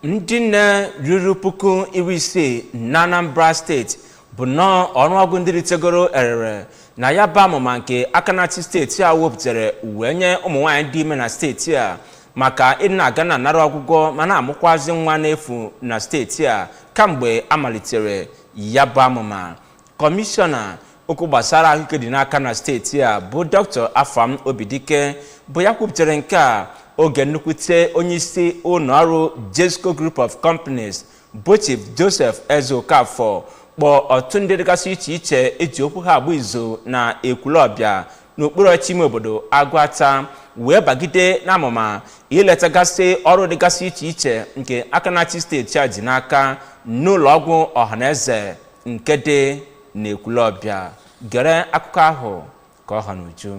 Ndị nne ruru 60,000 na Anambra Steeti bụ nnọọ ọnụọgụ ndị ritegoro erere na ya bụ amụma nke aka na-achị steeti a wepụtara wee nye ụmụ nwaanyị dị ime na steeti a maka ịdị na-aga na anara ọgwụgwọ ma na-amụkwazị nwa n'efu na steeti a kamgbe amalitere ya bụ amụma. Kọmishọna okwu gbasara ahụike dị n'aka na steeti a bụ Dr. Afam Obidike bụ ya kwupụtara nke a oge nnukwute onyeisi ụlọ ọrụ Jesco Group of Companies bụ Chief Joseph Ezeokafor kpọọ ọtụtụ ndị dịgasị iche iche eji okwu ha agba izu na Ekwulọbịa n'okpuru ọchịchị ime obodo Agụata wee bagide n'amụma iletagasị ọrụ dịgasị iche iche nke aka na-achị steeti a ji n'aka n'ụlọ ọgwụ ọhaneze nke dị n'Ekwulọbịa. Gere akụkọ ahụ ka ọ ha n'uju.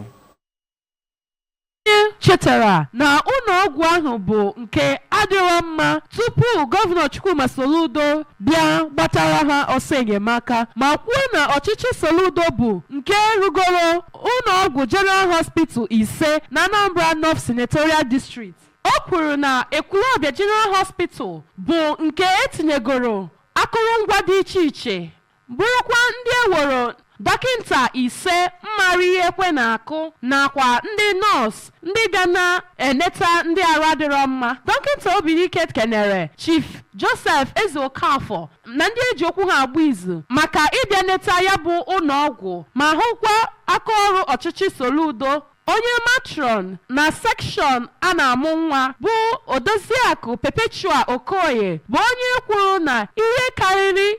Onye chetara na ụlọọgwụ ahụ bụ nke adịrọ mma tupu Gọvanọ Chukwuma Soludo bịa gbatara ha ọsọ enyemaka, ma kwuo na ọchịchị Soludo bụ nke rugoro ụlọọgwụ General Hospital ise na Anambra North Senatorial District. O kwuru na Ekwulọbịa General Hospital bụ nke etinyegoro akụrụngwa dị iche iche, bụrụkwa ndị eworo dọkịnta ise mmara ihe ekwe na-akụ nakwa ndị nọọsụ ndị ga na-eneta ndị arụ adịrọ mma. Dọkịnta Obidike kenere Chief Joseph Ezeokafor na ndị eji okwu ha agba izu maka ịbịa neta ya bụ ụlọọgwụ ma hụkwa akaọrụ ọchịchị Soludo. Onye matron na section a na-amụ nwa bụ Odoziakụ Perpetua Okoye bụ onye kwuru na ihe karịrị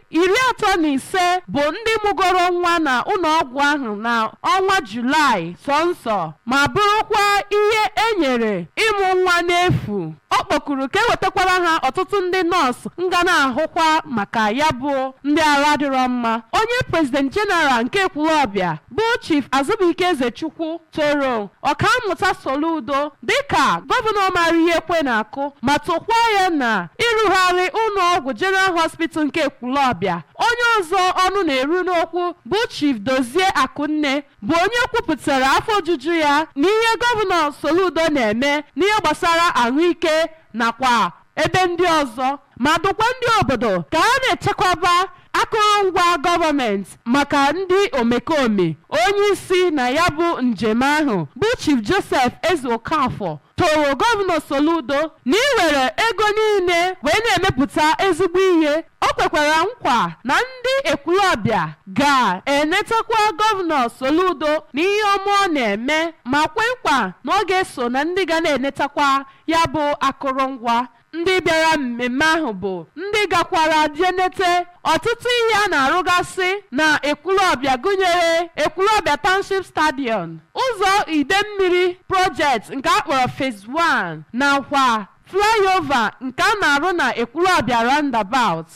35 bụ ndị mụgoro nwa na ụlọọgwụ ahụ na ọnwa Julaị sọnsọ, ma bụrụkwa ihe e nyere ịmụ nwa n'efu. Ọ kpọkuru ka ewetakwara ha ọtụtụ ndị nọọsụ nga na-ahụkwa maka ya bụ ndị arụ adịrọ mma. Onye president general nke Ekwulọbịa bụ Chief Azụbụike Ezechukwu toro Ọkammụta Soludo dịka gọvanọ mara ihe ekwe na-akụ, ma tụkwa ya na ịrụgharị ụlọọgwụ General Hospital nke Ekwulọbịa. Onye ọzọ ọnụ na-eru n'okwu bụ Chief Dozie Akụnne, bụ onye kwupụtara afọ ojuju ya n'ihe Gọvanọ Soludo na-eme n'ihe gbasara ahụike nakwa ebe ndị ọzọ, ma dụkwa ndị obodo ka ha na-echekwaba akụrụngwa gọọmenti maka ndị omekome. Onye isi na ya bụ njem ahụ bụ Chief Joseph Ezeokafor toro Gọvanọ Soludo na iwere ego niile wee na-emepụta ezigbo ihe. O kwekwara nkwa na ndị Ekwulọbịa ga-enetakwa Gọvanọ Soludo na ihe ọma ọ na-eme, ma kwe nkwa na ọ ga-eso na ndị ga na-enetakwa ya bụ akụrụngwa. Ndị bịara mmemme ahụ bụ ndị gakwara jenete ọtụtụ ihe a na-arụgasị na Ekwulọbịa, gụnyere Ekwulọbịa Township Stadium, ụzọ ide mmiri project nke a kpọrọ Phase 1, nakwa flyover nke a na-arụ na Ekwulọbịa Roundabout.